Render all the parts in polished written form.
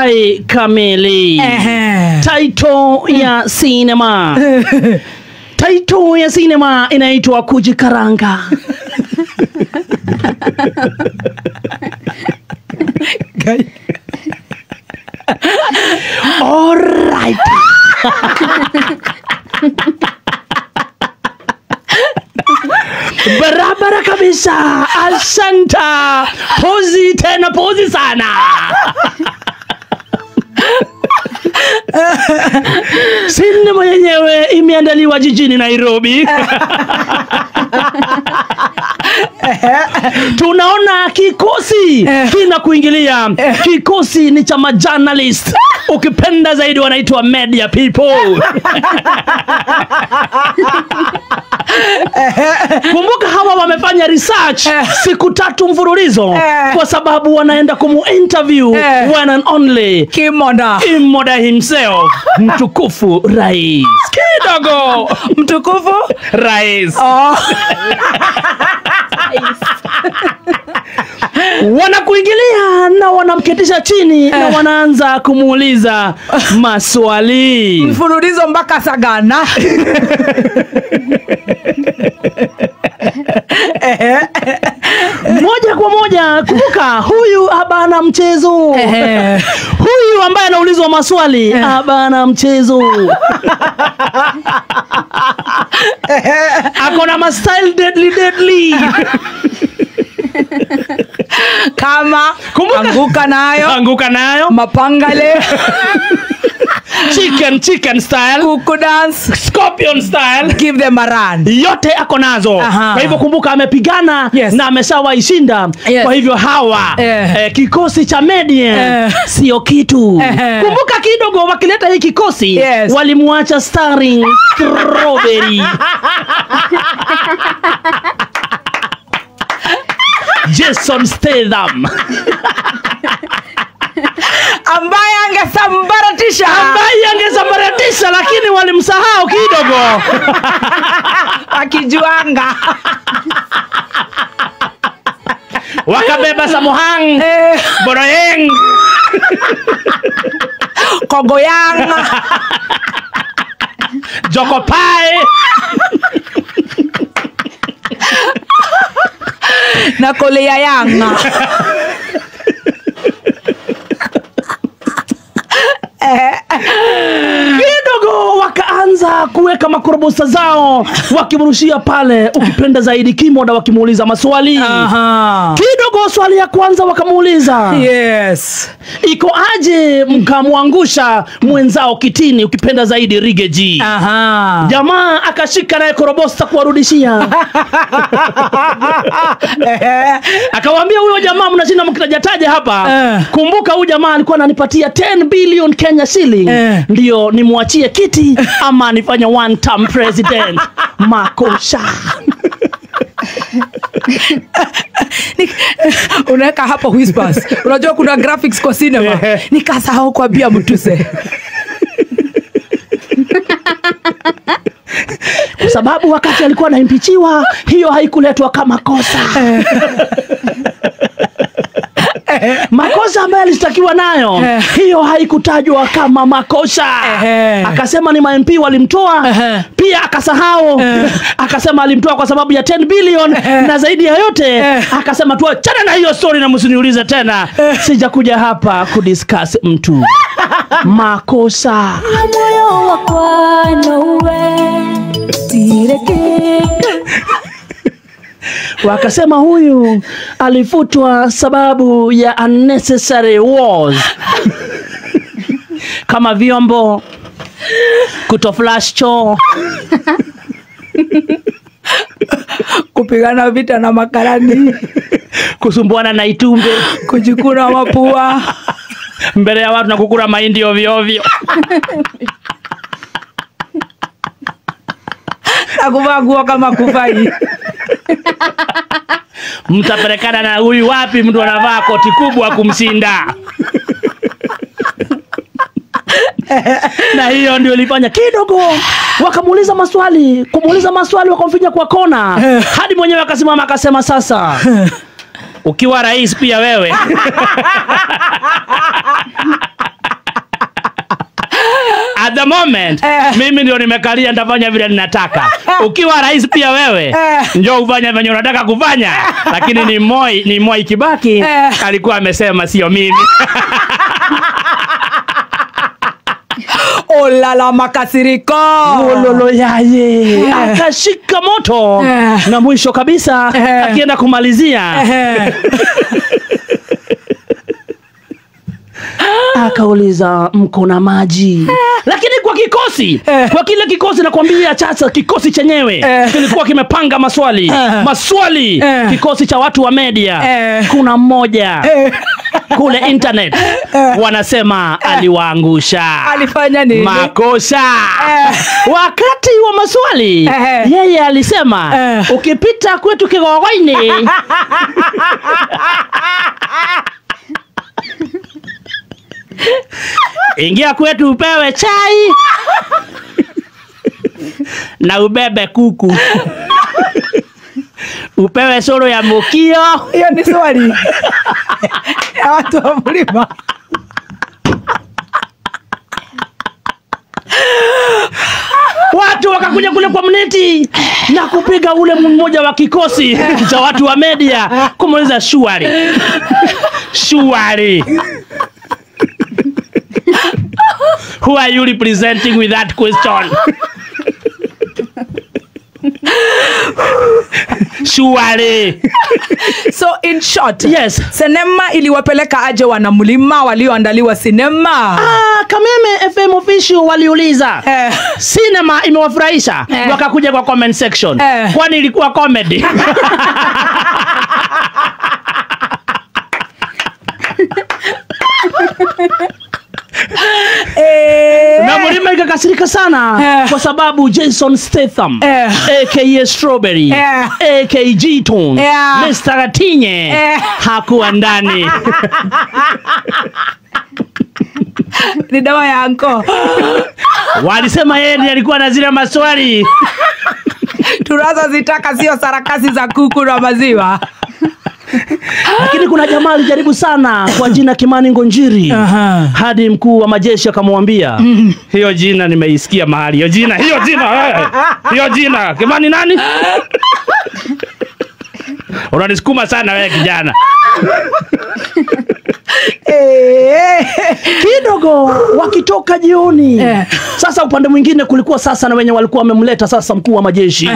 Habari kamili. Title ya sinema. Title ya sinema inaitwa Kujikaranga. All right. Barabara kabisa. Asanta. Pozi tena pozi sana. Sinema yenyewe imeandaliwa jijini Nairobi. Tunaona kikosi kina kuingilia. Kikosi ni cha majournalist, ukipenda zaidi wanaitwa media people. Kumbuka hawa wamefanya research siku 3 mfululizo, kwa sababu wanaenda kumu interview one and only Kimoda. Kimoda himself, mtukufu rais. Kidogo mtukufu rais. Oh. Wanakuingilia na wanamketisha chini na wanaanza kumuuliza maswali mfululizo mpaka sagana. Moja kwa moja. Kumbuka huyu habana mchezo. Huyu ambaye anaulizwa maswali habana mchezo. Akona ma style deadly deadly. Kama kumbuka, anguka nayo, anguka nayo, mapangale, chicken chicken style, kuku dance, scorpion style, give them a run. Yote ako nazo. Kwa hivyo kumbuka amepigana na ameshawaishinda. Kwa hivyo hawa kikosi cha media sio kitu. Kumbuka kidogo wakileta hii kikosi walimuacha starring Strawberry. Jason Statham. Ambaye angesambaratisha. Ambaye angesambaratisha, lakini walimsahau kidogo. Akijuanga. Wakabeba Samuhang, Boroyeng, Kogoyang, Jokopai. Na kolea yang. Kidogo wakaanza kuweka makorobosa zao wakimrushia pale, ukipenda zaidi Kimoda, wakimuuliza maswali. Kidogo swali ya kwanza wakamuuliza, yes, iko aje mkamwangusha mwenzao kitini, ukipenda zaidi Rigeji. Jamaa akashika naye korobosa kuwarudishia. Akawaambia huyo jamaa mnashinda mkitajataja hapa. Kumbuka huyu jamaa alikuwa ananipatia 10 billion Kenya shilling, ndio nimwachie kiti ama nifanye one term president. Makosha. Unaweka hapo whispers. Unajua kuna graphics kwa cinema. Nikasahau kuambia mtuse. Kwa sababu wakati alikuwa anaimpichiwa hiyo haikuletwa kama kosa. Makosa ambayo alishtakiwa nayo hiyo haikutajwa kama makosa. Akasema ni ma-MP walimtoa. Pia akasahau. Akasema alimtoa kwa sababu ya 10 billion na zaidi ya yote akasema tu achana na hiyo story na msiniulize tena. Sijakuja hapa kudiscuss mtu. Makosa. Wakasema huyu alifutwa sababu ya unnecessary wars. Kama vyombo, kutoflash choo, kupigana vita na makarani, kusumbuana na itumbe, kujikuna mapua mbele ya watu na kukula mahindi ovyo ovyo. Akuvaa nguo kama kufai. Mtapelekana na huyu wapi? Mtu anavaa koti kubwa kumshinda. Na hiyo ndio ilifanya kidogo wakamuuliza maswali, kumuuliza maswali wakamfinya kwa kona hadi mwenyewe akasimama akasema, sasa ukiwa rais pia wewe. At the moment mimi ndio nimekalia, nitafanya vile ninataka. Ukiwa rais pia wewe njoo ufanye venye unataka kufanya. Lakini ni Moi Kibaki alikuwa amesema, sio mimi. Olala makasiriko. Ololo yaye. Akashika moto. Na mwisho kabisa akienda kumalizia akauliza mko na maji? Lakini kwa kikosi, kwa kile kikosi nakwambia sasa, kikosi chenyewe kilikuwa kimepanga maswali. Maswali kikosi cha watu wa media. Kuna mmoja kule internet wanasema aliwaangusha. Alifanya nini? Makosa. Wakati wa maswali yeye alisema ukipita kwetu Kigogoini ingia kwetu upewe chai na ubebe kuku, upewe soro ya mukio. Hiyo ni swali ya watu wa mlima. Watu wakakuja kule kwa mneti na kupiga ule mmoja wa kikosi cha watu wa media kumuuliza shuari. Shuari. Who are you representing with that question? Surely. So in short, yes, sinema iliwapeleka aje wanamlima walioandaliwa sinema? Kameme FM official waliuliza sinema imewafurahisha? Wakakuja kwa comment section. Kwani ilikuwa comedy? Na mlima ikakasirika sana kwa sababu Jason Statham aka Strawberry aka G-Tone Mr. Gatinye hakuwa ndani. Ni dawa ya anko. Walisema yeye ndiye alikuwa na zile maswali tunazo zitaka, sio sarakasi za kuku na maziwa. Lakini kuna jamaa alijaribu sana kwa jina Kimani Ngonjiri. Hadi mkuu wa majeshi akamwambia hiyo jina nimeisikia mahali. Hiyo jina, hiyo jina, hiyo jina. Kimani nani? Unanisukuma sana wewe kijana. Kidogo wakitoka jioni. Sasa upande mwingine kulikuwa sasa na wenye walikuwa wamemleta sasa mkuu wa majeshi.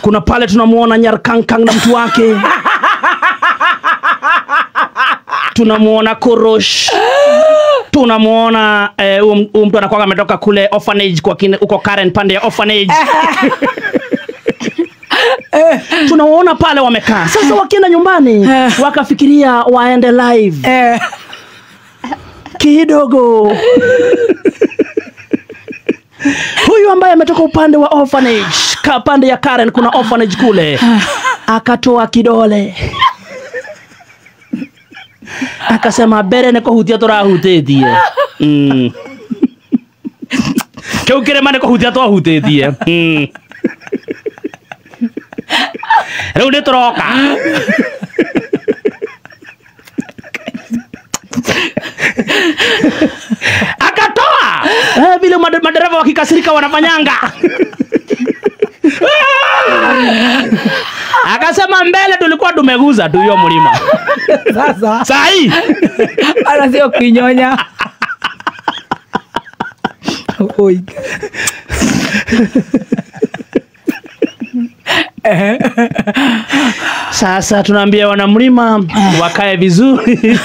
Kuna pale tunamuona Nyarkankang na mtu wake. Tunamuona Korosh. Tunamuona mtu anakuwa ametoka kule orphanage kwa uko Karen pande ya orphanage. Tunawaona pale wamekaa. Sasa wakienda nyumbani wakafikiria waende live. Kidogo huyu ambaye ametoka upande wa orphanage, pande ya Karen kuna orphanage kule, akatoa kidole. Akasema bere niko hutia turahutetie. Keu kirema niko hutia twahutetie. Riu ni turoka. Akatoa vile madereva wakikasirika wanafanyanga. Akasema mbele tulikuwa tumeguza tu hiyo mlima. Sasa sahi ana sio kinyonya. Oi. Sasa tunaambia wanamlima wakae vizuri.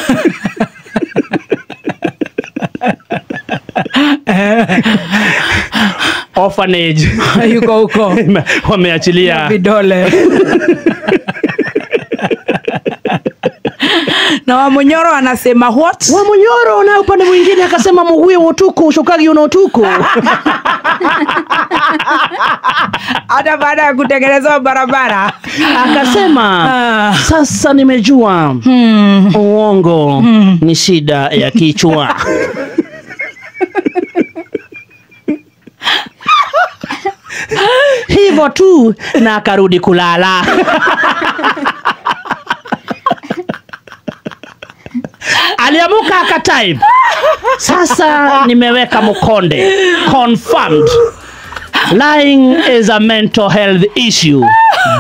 Orphanage yuko huko wameachilia vidole. Na Wamunyoro anasema what? Wamunyoro na upande mwingine akasema muguye utuku ushokagi una utuku. Hata baada ya kutengenezwa barabara akasema sasa nimejua uongo ni shida ya kichwa. Hivyo tu na akarudi kulala. Aliamuka akatype Sasa nimeweka mkonde. Confirmed. Lying is a mental health issue.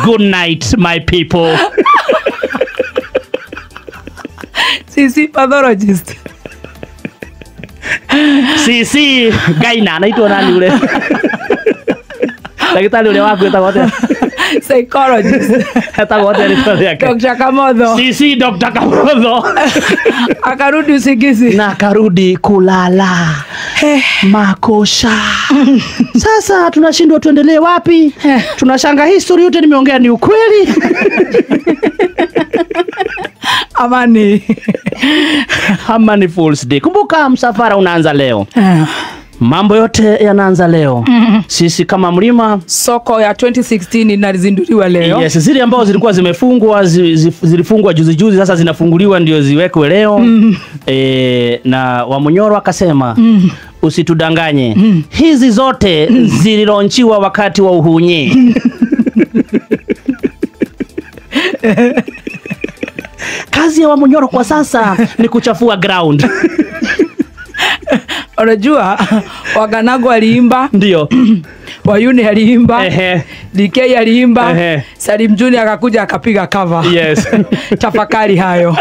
Good night, my people. CC pathologist. CC Gaina anaitwa nani ule? Daktari ule wako etagwo atia? Psychologist. Etagwo atia rĩtwa rĩake? Dr. Kamotho. CC Dr. Kamotho. Akarudi usingizi. Na akarudi kulala. Makosha. Sasa tunashindwa tuendelee wapi? Tunashanga history yote nimeongea ni ukweli. Amani. Amani Fools Day. Kumbuka msafara unaanza leo. Mambo yote yanaanza leo. Sisi kama mlima, soko ya 2016 inazinduliwa leo. Yes, zile ambazo zilikuwa zimefungwa zilifungwa juzi juzi, sasa zinafunguliwa ndio ziwekwe leo. Na Wamunyoro akasema usitudanganye. Hizi zote zililonchiwa wakati wa uhunye. Kazi ya Wamunyoro kwa sasa ni kuchafua ground. Unajua Waganago aliimba, ndio Wayuni aliimba, DK aliimba, Ehe. Salim Junior akakuja akapiga cover. Yes. Tafakari hayo.